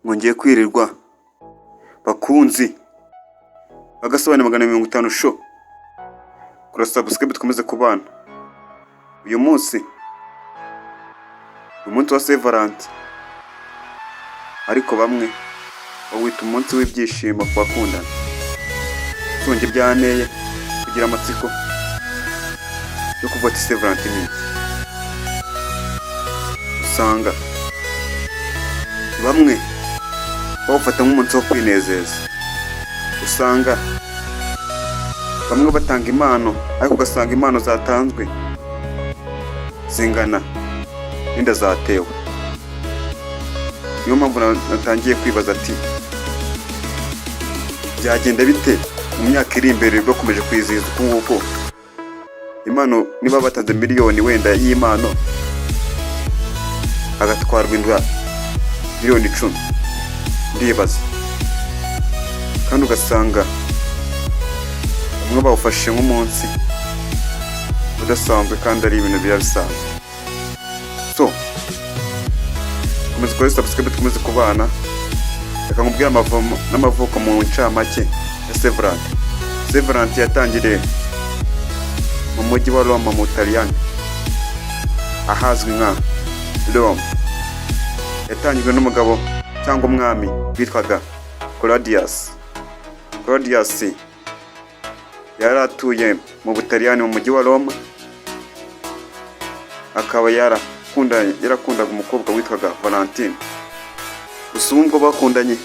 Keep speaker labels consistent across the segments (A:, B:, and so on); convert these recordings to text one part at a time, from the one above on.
A: Mwongeye kwirirwa, bakunzi b'Agasobanuye 250 Show. Kora subscribe dukomeze kubana. Uyu munsi ni umunsi wa Saint Valentin, ariko bamwe bawita umunsi w'ibyishimo ku bakundana. Tunge byanteye kugira amatsiko yo kuvuga ati: "Saint Valentin ni iki?" Usanga bamwe bawufata nk'umunsi wo kwinezeza, usanga bamwe batanga impano, ariko ugasanga impano zatanzwe zingana n'inda zatewe. Niyo mpamvu natangiye kwibaza ati: "Byagenda bite mu myaka iri imbere bakomeje kwizihiza uku nguku?" Impano, niba batanze miliyoni wenda y'impano, hagatwarwa inda miliyoni 10, ndibaza. Kandi ugasanga bamwe bawufashe nk'umunsi udasanzwe kandi ari ibintu biba bisanzwe. So komeza ukore subscribe dukomeze kubana. Reka nkubwire amavomo n'amavuko mu ncamake ya Saint Valentin. Saint Valentin yatangiriye mu mujyi wa Roma mu Butaliyani, ahazwi nka Rome. Yatangijwe n'umugabo cyangwa umwami witwaga Claudius. Claudius yari atuye mu Butaliyani, mu mujyi wa Roma, akaba yarakundaga umukobwa witwaga Valentine. Gusa ubu ubwo bakundanye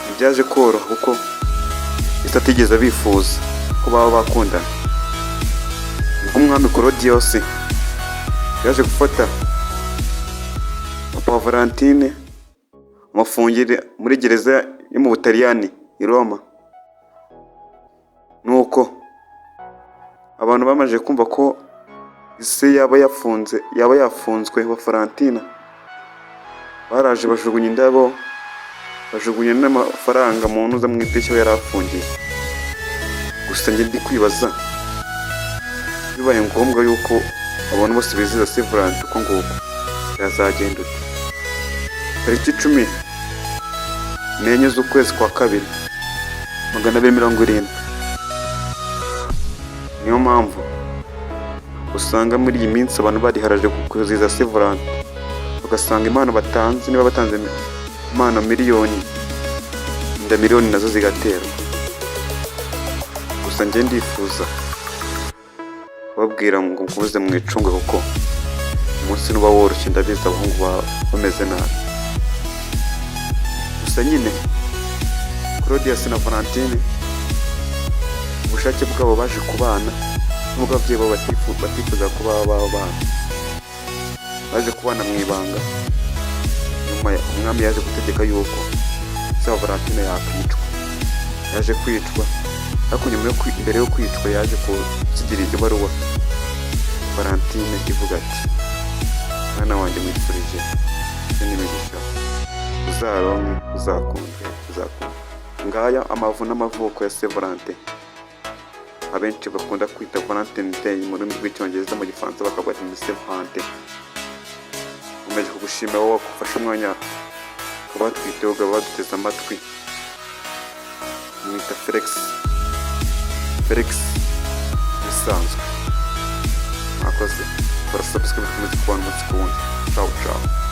A: ntibyaje koroha, kuko isi atigeze abifuza ko baba bakundana. Nibwo umwami Claudius yaje gufata papa wa Valentine, amufungira muri gereza yo mu Butaliyani i Roma. Nuko abantu bamaze kumva ko ise yaba yafunze, yaba yafunzwe wa Valentina, baraje bajugunya indabo, bajugunya n'amafaranga mu ntuza, mu idirishya aho yari afungiye. Gusa njye ndi kwibaza, bibaye ngombwa yuko abantu bose bizihiza Saint Valentin uko nguko, byazagenda ute? Tariki 14 z'ukwezi kwa kabiri 270. Niyo mpamvu usanga muri iyi minsi abantu bariharaje kwizihiza Saint Valentin, ugasanga impano batanze, niba batanze impano miliyoni, inda miliyoni nazo zigaterwa. Gusa njye ndifuza kubabwira ngo mukomeze mwicunge, kuko umunsi ntuba woroshye. Ndabizi, abahungu baba bameze nabi. Gusa nyine Claudius na Valentine ubushake bwabo baje kubana, nubwo ababyeyi babo batifuza ko baba babana, baje kubana mu ibanga. Nyuma umwami yaje gutegeka yuko se wa Valentine yakwicwa. Yaje kwicwa, ariko nyuma yo mbere yo kwicwa yaje kusigira ibaruwa Valentine ivuga ati: "Mwana wanjye, mwifurije n'imigisha, uzaronke, uzakunde, uzakunde." Ngaya amavu n'amavuko ya Saint Valentin, abenshi bakunda kwita Valentine Day mu rurimi rw'Icyongereza, mu Gifaransa bakavuga ati ni Saint Valentin. Nkomeje kugushimira wowe wafashe umwanya ukaba watwiteho, ukaba waduteze amatwi. Mwita Felix, Felix bisanzwe. Mwakoze, kora subscribe dukomeze kubana umunsi ku wundi. Ciao ciao.